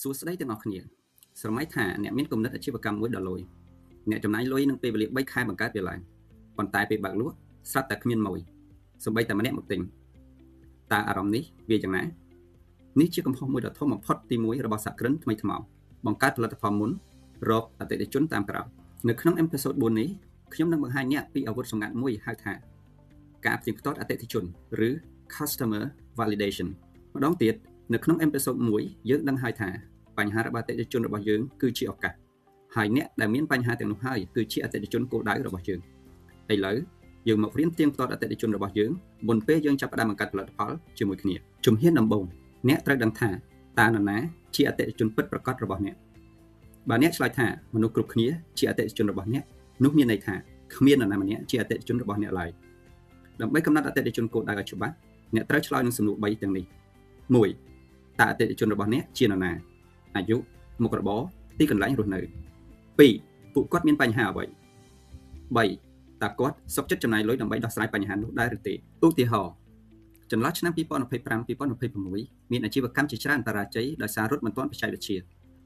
សួស្តីទាំងអស់គ្នាស្រមៃថាអ្នកមានគំនិតអាជីវកម្មមួយដ៏លយអ្នកចំណាយលុយនឹងពេលវេលា3ខែបង្កើតវាឡើងប៉ុន្តែពេលបើកលក់ស្រាប់តែគ្មានម៉ួយសូម្បីតែម្នាក់មកទិញតើអារម្មណ៍នេះវាយ៉ាងណានេះជាកំហុសមួយដ៏ធំបំផុតទី1របស់សហគ្រិនថ្មីថ្មោងបង្កើតផលិតផលមុនរកអតិថិជនតាមក្រោយនៅក្នុង episode 4នេះខ្ញុំនឹងបង្ហាញអ្នកពីអាវុធសម្ងាត់មួយហៅថាការផ្ទៀងផ្ទាត់អតិថិជនឬ Customer Validation ម្ដងទៀតនៅក្នុង episode 1យើងដឹងហើយថាបញ្ហារបស់អតិថិជនរបស់យើងគឺជាឱកាសហើយអ្នកដែលមានបញ្ហាទាំងនោះហើយគឺជាអតិថិជនគោលដៅរបស់យើងឥឡូវយើងមករៀនផ្ទៀងផ្ទាត់អតិថិជនរបស់យើងមុនពេលយើងចាប់ផ្ដើមបង្កើតផលិតផលជាមួយគ្នាជំហានដំបូងអ្នកត្រូវដឹងថាតើនរណាជាអតិថិជនពិតប្រាកដរបស់អ្នកបើអ្នកឆ្លើយថាមនុស្សគ្រប់គ្នាជាអតិថិជនរបស់អ្នកនោះមានន័យថាគ្មាននរណាម្នាក់ជាអតិថិជនរបស់អ្នកឡើយដើម្បីកំណត់អតិថិជនគោលដៅឲ្យច្បាស់អ្នកត្រូវឆ្លើយនឹងសំណួរ3ទាំងនេះ1តើអតិថិជនរបស់អ្នកជានរណាអាយុមុខរបរទីកន្លែងរស់នៅ2ពួកគាត់មានបញ្ហាអ្វី3តើគាត់សុខចិត្តចំណាយលុយដើម្បីដោះស្រាយបញ្ហានោះដែរឬទេឧទាហរណ៍ចន្លោះឆ្នាំ2025-2026មានអាជីវកម្មជាច្រើនបរាជ័យដោយសាររត់មិនទាន់បច្ចេកវិទ្យា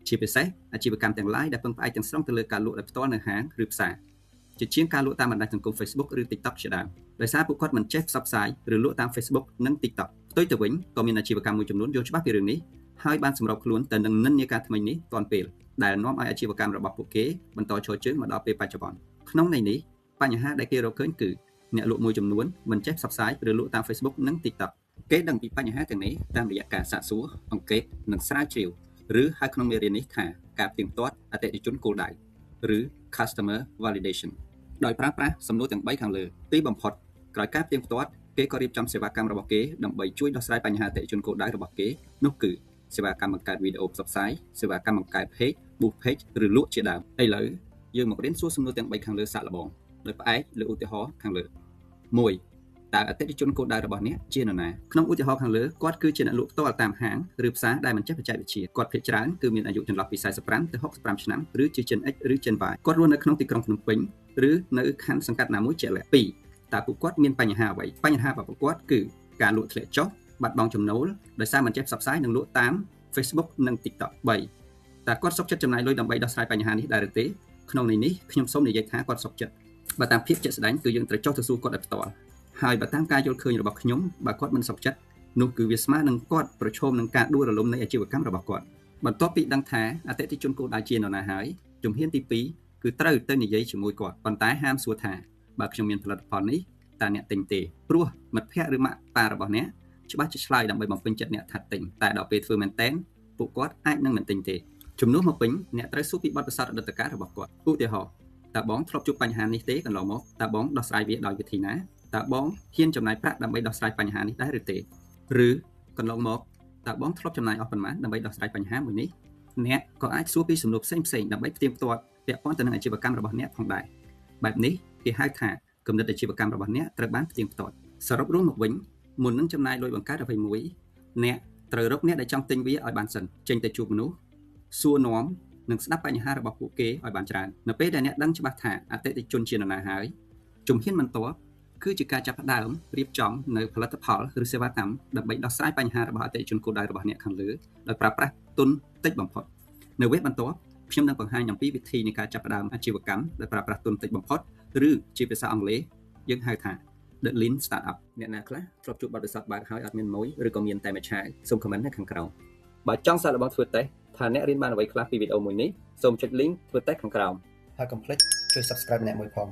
ជាពិសេសអាជីវកម្មទាំងឡាយដែលពឹងផ្អែកទាំងស្រុងទៅលើការលក់ដោយផ្ទាល់នៅហាងឬផ្សារជាជាងការលក់តាមបណ្ដាញសង្គម Facebook ឬ TikTok ជាដើមដោយសារពួកគាត់មិនចេះផ្សព្វផ្សាយឬលក់តាម Facebook និង TikTok ផ្ទុយទៅវិញក៏មានអាជីវកម្មមួយចំនួនយល់ច្បាស់ពីរឿងនេះហើយបានសម្របខ្លួនទៅនឹងនិន្នាការថ្មីនេះទាន់ពេលដែលនាំឲ្យអាជីវកម្មរបស់ពួកគេបន្តឈរជើងមកដល់ពេលបច្ចុប្បន្នក្នុងន័យនេះបញ្ហាដែលគេរកឃើញគឺអ្នកលក់មួយចំនួនមិនចេះផ្សព្វផ្សាយឬលក់តាម Facebook និង TikTok គេដឹងពីបញ្ហាទាំងនេះតាមរយៈការសាកសួរអង្កេតនិងស្រាវជ្រាវឬហៅក្នុងមេរៀននេះថាការផ្ទៀងផ្ទាត់អតិថិជនគោលដៅឬ Customer Validation ដោយប្រើប្រាស់សំណួរទាំង3ខាងលើទីបំផុតក្រោយការផ្ទៀងផ្ទាត់គេក៏រៀបចំសេវាកម្មរបស់គេដើម្បីជួយដោះស្រាយបញ្ហាអតិថិជនគោលដៅរបស់គេនោះគឺសេវាកម្មបង្កើតវីដេអូផ្សព្វផ្សាយសេវាកម្មបង្កើត page boost page ឬលក់ជាដើមឥឡូវយើងមករៀនសួរសំណួរទាំង3ខាងលើសាកល្បងដោយផ្អែកលើឧទាហរណ៍ខាងលើ1តើអតិថិជនគោលដៅរបស់អ្នកជានរណាក្នុងឧទាហរណ៍ខាងលើគាត់គឺជាអ្នកលក់ផ្ទាល់តាមហាងឬផ្សារដែលមិនចេះបច្ចេកវិទ្យាគាត់ភាគច្រើនគឺមានអាយុចន្លោះពី45ទៅ65ឆ្នាំឬជា Gen X ឬ Gen Y គាត់រស់នៅក្នុងទីក្រុងភ្នំពេញឬនៅខណ្ឌសង្កាត់ណាមួយជាក់លាក់2តើពួកគាត់មានបញ្ហាអ្វីបញ្ហារបស់ពួកគាត់គឺការលក់ធ្លាក់ចុះបាត់បង់ចំណូលដោយសារមិនចេះផ្សព្វផ្សាយនិងលក់តាម Facebook និង TikTok 3តើគាត់សុខចិត្តចំណាយលុយដើម្បីដោះស្រាយបញ្ហានេះដែរឬទេក្នុងន័យនេះខ្ញុំសូមនិយាយថាគាត់សុខចិត្តបើតាមភាពជាក់ស្ដែងគឺយើងត្រូវចុះទៅសួរគាត់ដោយផ្ទាល់ហើយបើតាមការយល់ឃើញរបស់ខ្ញុំបើគាត់មិនសុខចិត្តនោះគឺវាស្មើនឹងគាត់ប្រឈមនឹងការដួលរលំនៃអាជីវកម្មរបស់គាត់បន្ទាប់ពីដឹងថាអតិថិជនគោលដៅជានរណាហើយជំហានទី2គឺត្រូវទៅនិយាយជាមួយគាត់ប៉ុន្តែហាមសួរថាបើខ្ញុំមានផលិតផលនេះតើអ្នកទិញទេព្រោះមិត្តភ័ក្តិឬម៉ាក់ប៉ារបស់អ្នកច្បាស់ជាឆ្លើយដើម្បីបំពេញចិត្តអ្នកថាទិញតែដល់ពេលធ្វើមែនទែនពួកគាត់អាចនឹងមិនទិញទេជំនួសមកវិញអ្នកត្រូវសួរពីបទពិសោធន៍អតីតកាលរបស់គាត់ឧទាហរណ៍តើបងធ្លាប់ជួបបញ្ហានេះទេកន្លងមកតើបងដោះស្រាយវាដោយវិធីណាតើបងហ៊ានចំណាយប្រាក់ដើម្បីដោះស្រាយបញ្ហានេះដែរឬទេឬកន្លងមកតើបងធ្លាប់ចំណាយអស់ប៉ុន្មានដើម្បីដោះស្រាយបញ្ហាមួយនេះអ្នកក៏អាចសួរពីសំណួរផ្សេងៗដើម្បីផ្ទៀងផ្ទាត់ពាក់ព័ន្ធទៅនឹងអាជីវកម្មរបស់អ្នកផងដែរបែបនេះគេហៅថាគំនិតអាជីវកម្មរបស់អ្នកត្រូវបានផ្ទៀងផ្ទាត់សរុបរួមមកវិញមុននឹងចំណាយលុយបង្កើតអ្វីមួយអ្នកត្រូវរកអ្នកដែលចង់ទិញវាឲ្យបានសិនចេញទៅជួបមនុស្សសួរនាំនិងស្ដាប់បញ្ហារបស់ពួកគេឲ្យបានច្រើននៅពេលដែលអ្នកដឹងច្បាស់ថាអតិថិជនជានរណាហើយជំហានបន្ទាប់គឺជាការចាប់ផ្ដើមរៀបចំនៅផលិតផលឬសេវាកម្មដើម្បីដោះស្រាយបញ្ហារបស់អតិថិជនគោលដៅរបស់អ្នកខាងលើដោយប្រើប្រាស់ទុនតិចបំផុតនៅវគ្គបន្ទាប់ខ្ញុំនឹងបង្ហាញអំពីវិធីនៃការចាប់ផ្ដើមអាជីវកម្មដោយប្រើប្រាស់ទុនតិចបំផុតឬជាភាសាអង់គ្លេសយើងហៅថា The Lean Startup អ្នកណាខ្លះធ្លាប់ជួបបទពិសោធន៍បើកហើយអត់មានម៉ួយឬក៏មានតែមួយឆាវសូម comment នៅខាងក្រោមបើចង់សាកល្បងធ្វើតេស្តថាអ្នករៀនបានអ្វីខ្លះពីវីដេអូមួយនេះសូមចុច link ធ្វើតេស្តខាងក្រោមហើយកុំភ្លេចជួយ Subscribe ម្នាក់មួយផង